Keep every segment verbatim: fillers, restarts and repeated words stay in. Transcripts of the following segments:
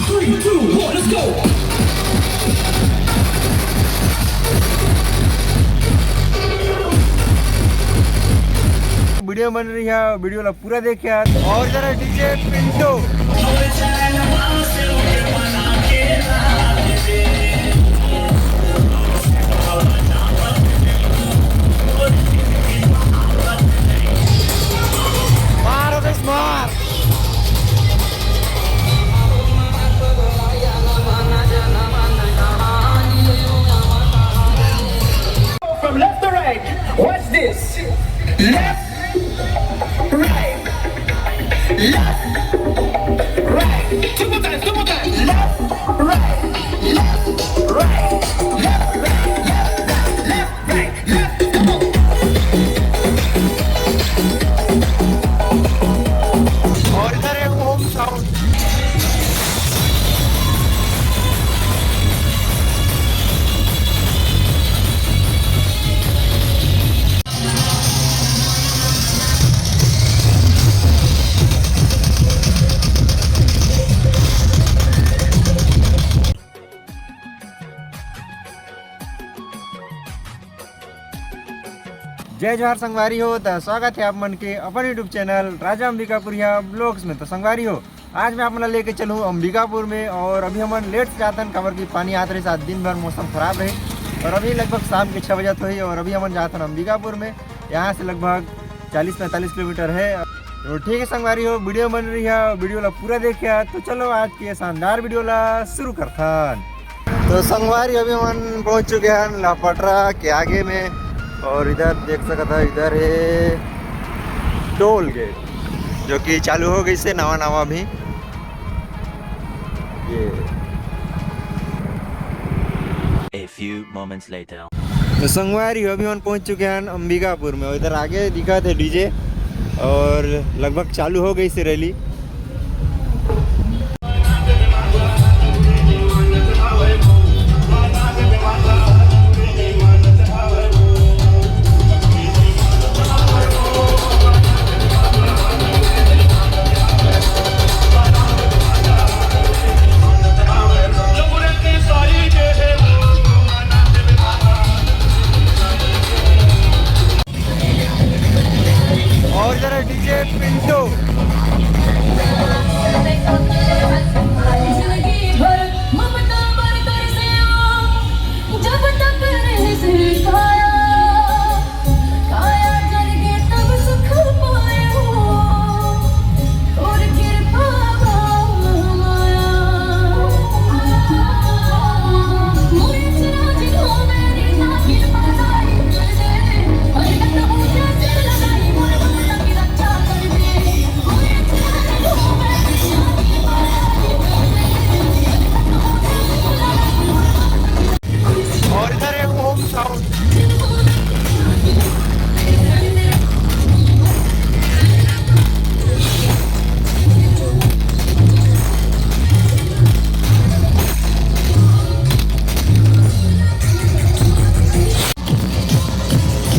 Three, two, one, let's go. Video बन रही है, वीडियो ला पूरा देखिए। और जरा डीजे पिंटू। मार बे, मार। From left to right, watch this. Left, right, left, right. Two more times, two more times. Left, right, left, right, left, right, left, right, left, right, left. Come on. और इधर एक ओम साउंड। जय जोहार संगवारी हो, त स्वागत है आप मन के अपन YouTube चैनल राजा अंबिकापुरिया ब्लॉग्स में। तो संगवारी हो, आज मैं आप मन ला लेके चलूँ अंबिकापुर में, और अभी हमन लेट से जाथन, काबर कि पानी आत रहिस, आज दिन भर मौसम खराब रहे, और अभी लगभग शाम के छः बजत होही, और अभी हमन जाथन अंबिकापुर में। यहाँ से लगभग चालीस पैंतालीस किलोमीटर है। तो ठीक है संगवारी हो, वीडियो बन रही है, वीडियो ला पूरा देखिए। तो चलो आज के शानदार वीडियो ला शुरू करथन। तो संगवारी, अभी हमन पहुंच चुके हैं लापटरा के आगे में, और इधर देख सकत है, इधर है टोल गेट, जो कि चालू हो गई से नवा नवा भी। ये A few moments later. तो संगवारी हो, अभी हमन पहुंच चुके हैं अंबिकापुर में, और इधर आगे दिखत है डीजे, और लगभग चालू हो गई से रैली। और जरा डीजे पिंटू। और इधर एक ओम साउंड।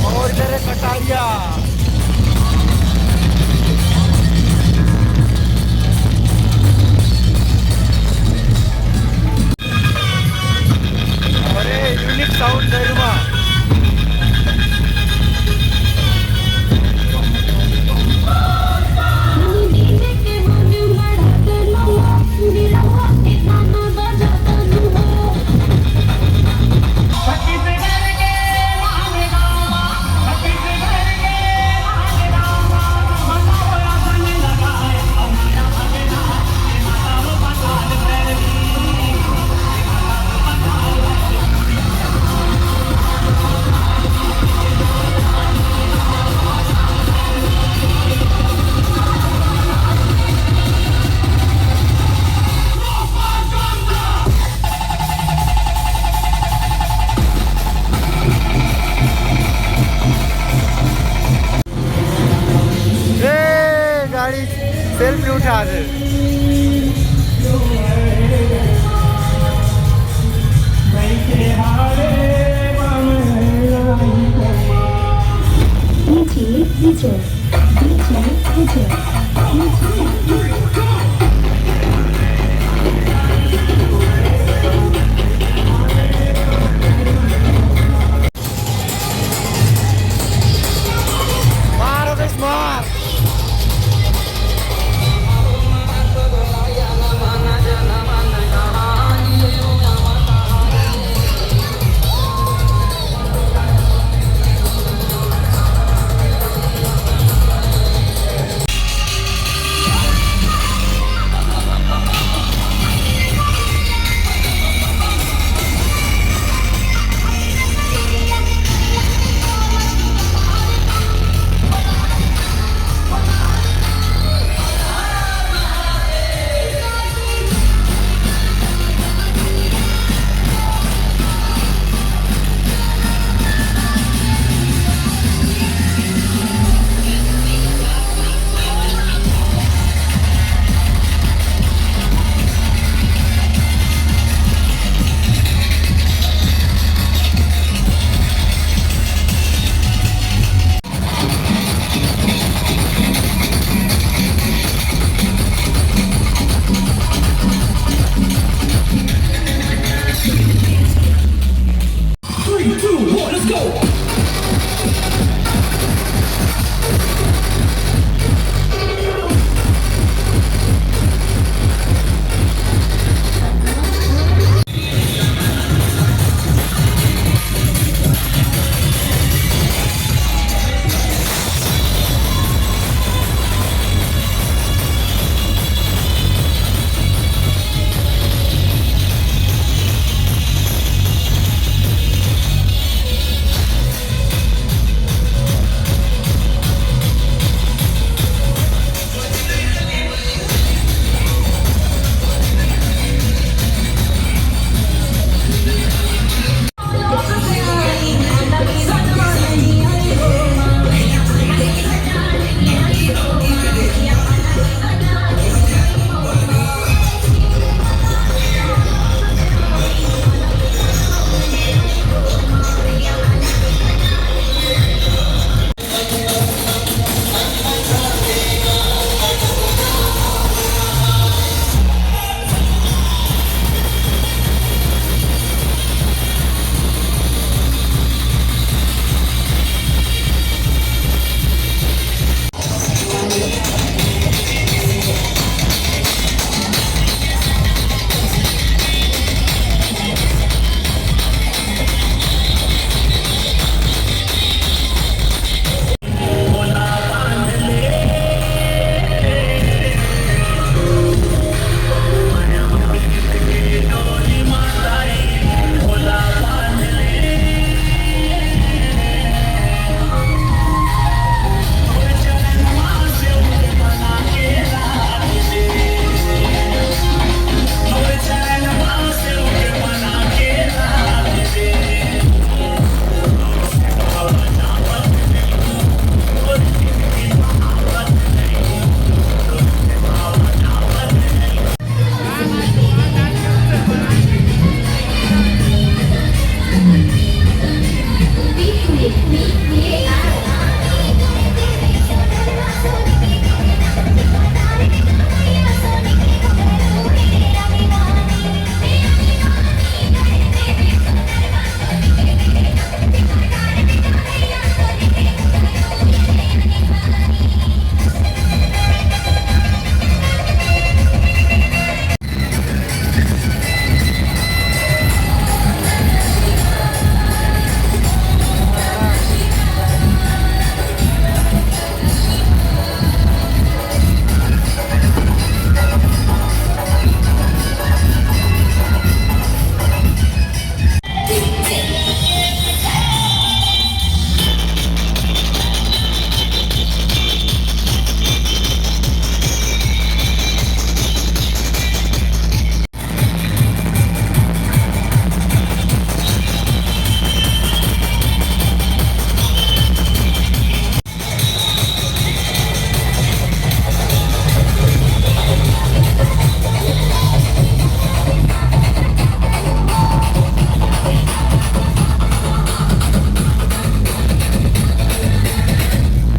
और इधर है कटारिया। अरे, यूनिक साउंड धर्मा।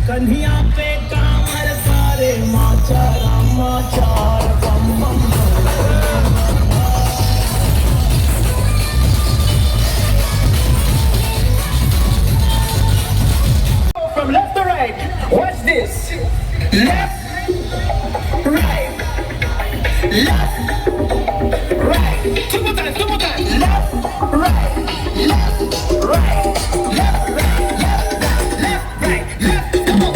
कन्हिया पे कांवर सारे माचा राम माचा बम बम। From left to right, watch this. Left, right, left, right. Two more times, two more times. Left, right, left, right, left, right, left, right, left, right, left. Come on.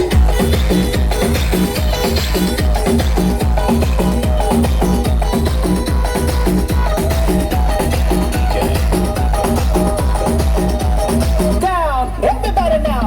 Down. Everybody now.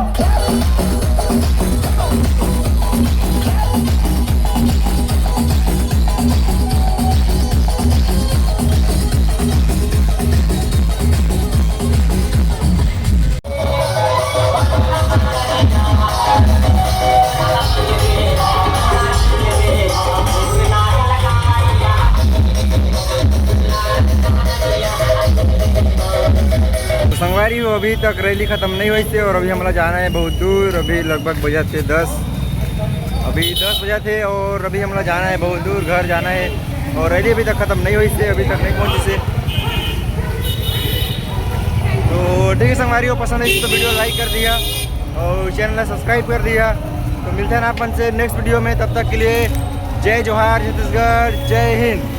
तो संगवारी हो, अभी तक rally खत्म नहीं होइस हे और अभी हमला जाना हे बहुत दूर। अभी लगभग बजत हे दस, अभी दस बजत हे और अभी हमला जाना हे बहुत दूर, घर जाना हे। और रैली अभी तक खत्म नहीं होइस हे, अभी तक नहीं पहुंचिस हे। तो ठीक है संगवारी हो, पसंद आई तो video like कर दिया और channel ला subscribe कर दिया। तो मिलते हैं आप मन से next video में, तब तक के लिए जय जोहार छत्तीसगढ़, जय हिंद।